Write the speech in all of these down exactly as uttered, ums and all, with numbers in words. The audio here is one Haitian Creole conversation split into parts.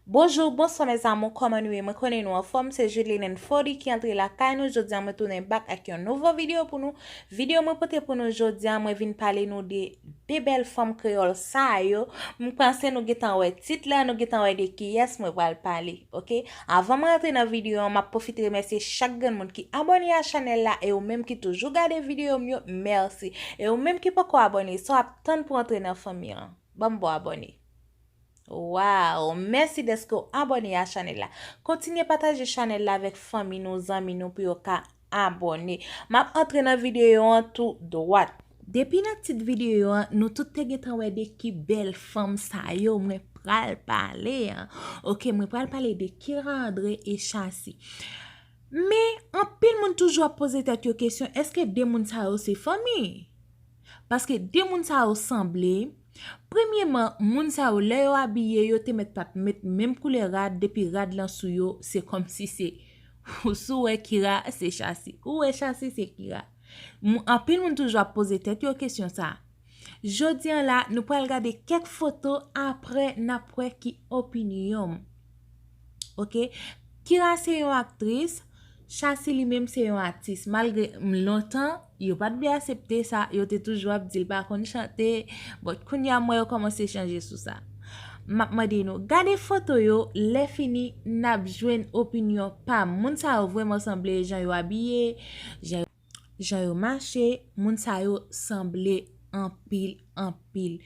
Bonjou, bonswa mes amours, kòman nou ye? Mwen konnen nou anfòm, se Julie Nen Fody ki antre lakay nou. Jodi a mwen tounen back ak yon nouvo videyo pou nou. Videyo mwen pote pou nou jodi a, mwen vin pale nou de de bèl fanm kreyòl sa yo. M panse nou gentan wè tit la, nou gentan wè de kiyès mwen pral pale, oke? Avan mwen antre nan videyo an, m ap pwofite remèsye chak grenn moun ki abòne a chanèl la, e ou menm ki toujou gade videyo m yo, mèsi. E ou menm ki poko abòne, sa w ap tann pou antre nan fanmi an? Ban m ba w abòne. Waw, mèsi dèske w abòne a chanèl la. Kontinye pataje chanèl la avèk fanmi nou, zanmi nou pou yo ka abòne. M ap antre nan videyo an tou dwat. Depi nan tit videyo an, nou tout te gentan wè de ki bèl fanm sa yo mwen pral pale an. Oke, mwen pral pale de Kira André e Shassy. Men, anpil moun toujou ap poze tèt yo kesyon, èske de moun sa yo se fanmi? Paske de moun sa yo sanble. Premyeman, moun sa yo, lè yo abiye, yo te mèt pa t met menm koulè rad, depi rad lan sou yo, se kòmsi se, si w wè Kira, se Shassy. Ou wè Shassy, se Kira. Moun, anpil moun toujou ap poze tèt yo kesyon sa. Jodi an la, nou pral gade kèk foto, apre n ap wè ki opinyon m. Oke? Kira se yon aktris, Shassy li menm se yon atis. Malgre m lontan, yo pa t vle aksepte sa, yo te toujou ap di l pa konn chante, but kounye a m wè yo kòmanse chanje sou sa. M ap mande nou, gade foto yo, lè fini, n ap jwenn opinyon pa m. Moun sa yo vrèman sanble jan yo abiye, jan yo jan yo mache, moun sa yo sanble anpil, anpil.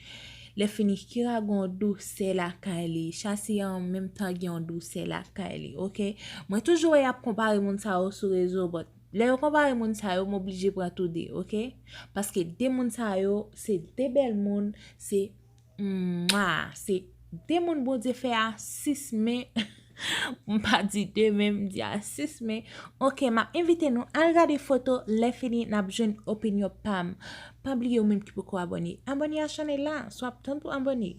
Lè fini, Kira gen yon dousè lakay li. Shassy an menm tan gen yon dousè lakay li, oke? Mwen toujou wè y ap konpare moun sa yo sou rezo, but lè yo konpare moun sa yo, m oblije pran tou de, oke? Paske de moun sa yo, se de bèl moun, se mwa, se de moun Bondye fè a sis men. M pa di de men, m di a sis men. Oke, m ap envite nou al gade foto, lè fini n ap jwenn opinyon pa m. Pa bliye ou menm ki poko abòne, abòne a chanèl la, sa w ap tann pou abòne.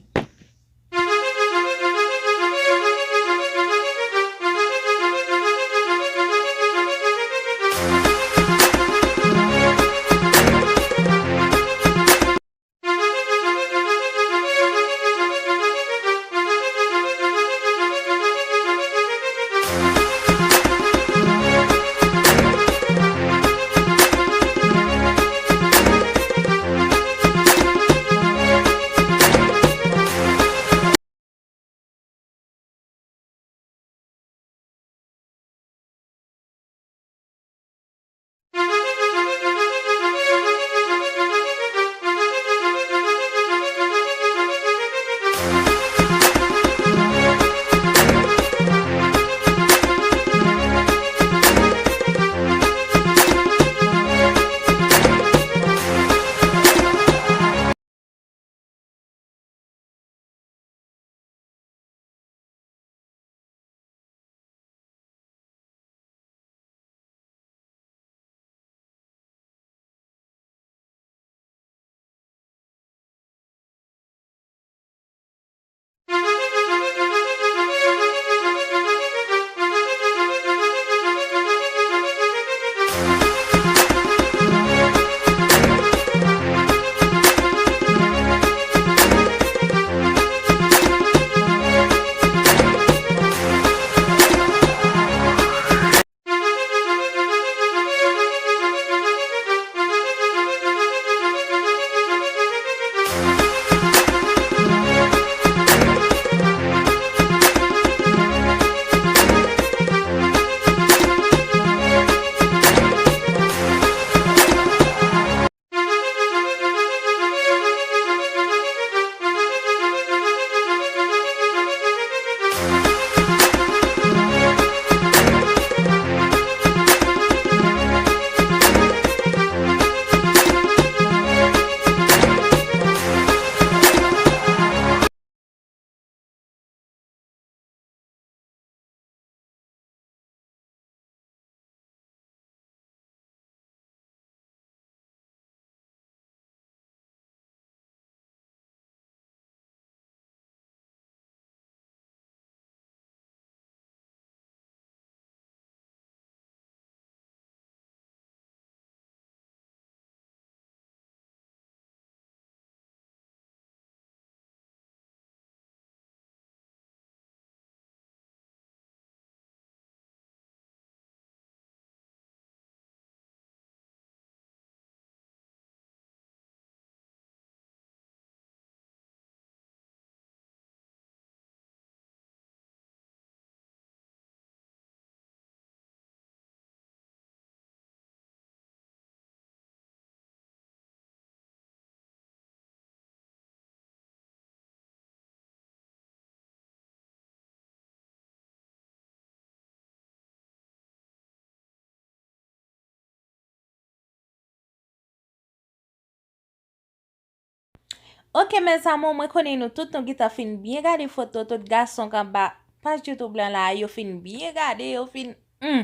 Ok, mes amours, mwen konnen nou tout nou gentan fin byen gade foto tout gason k anba paj YouTube lan la, yo fin byen gade, yo fin, hmm,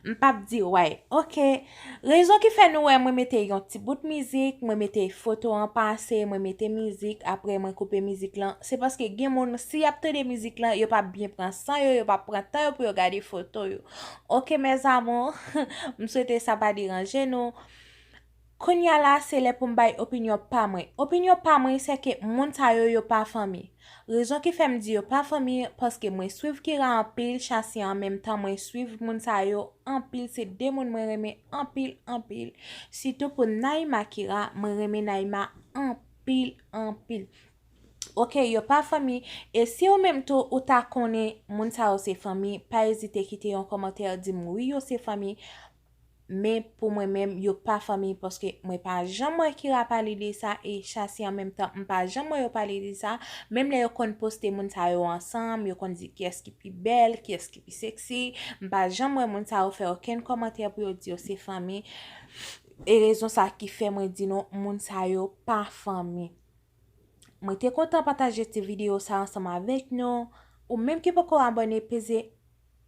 m p ap di way. Ok, rezon ki fè nou wè mwen mete yon ti bout mizik, mwen mete foto an pase, mwen mete mizik, apre mwen koupe mizik lan, se paske gen moun, si y ap tande mizik lan, yo p ap byen pran san yo, yo p ap pran tan yo pou yo gade foto yo. Ok, mes amours, m swete sa pa deranje nou. Kounye a la, se lè pou m bay opinyon pa mwen. Opinyon pa mwen, se ke moun sa yo, yo pa fanmi. Rezon ki fè m di yo pa fanmi, paske mwen swiv Kira anpil, Chassi an menm tan, mwen swiv moun sa yo anpil. Se de moun mwen renmen anpil, anpil. Sitou pou Naima Kira, mwen renmen Naima anpil, anpil. Ok, yo pa fanmi. E si ou menm tou, ou ta konnen moun sa yo se fanmi, pa ezite kite yon kòmantè, di m wi, yo se fanmi. Men pou mwen menm, yo pa fanmi, paske mwen pa janm wè Kira pale de sa, e Chassi an menm tan, m pa janm wè yo pale de sa. Menm lè yo konn poste moun sa yo ansanm, yo konn di kiyès ki pi bèl, kiyès ki pi seksi, m pa janm wè moun sa yo fè okenn kòmantè pou yo di yo se fanmi. E rezon sa ki fè mwen di nou, moun sa yo pa fanmi. Mwen te kontan pataje ti videyo sa ansanm avèk nou. Ou menm ki poko abòne, peze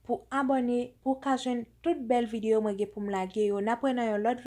pou abòne, pou w ka jwenn tout bèl videyo mwen gen pou m lage yo. N ap wè nan yon lòt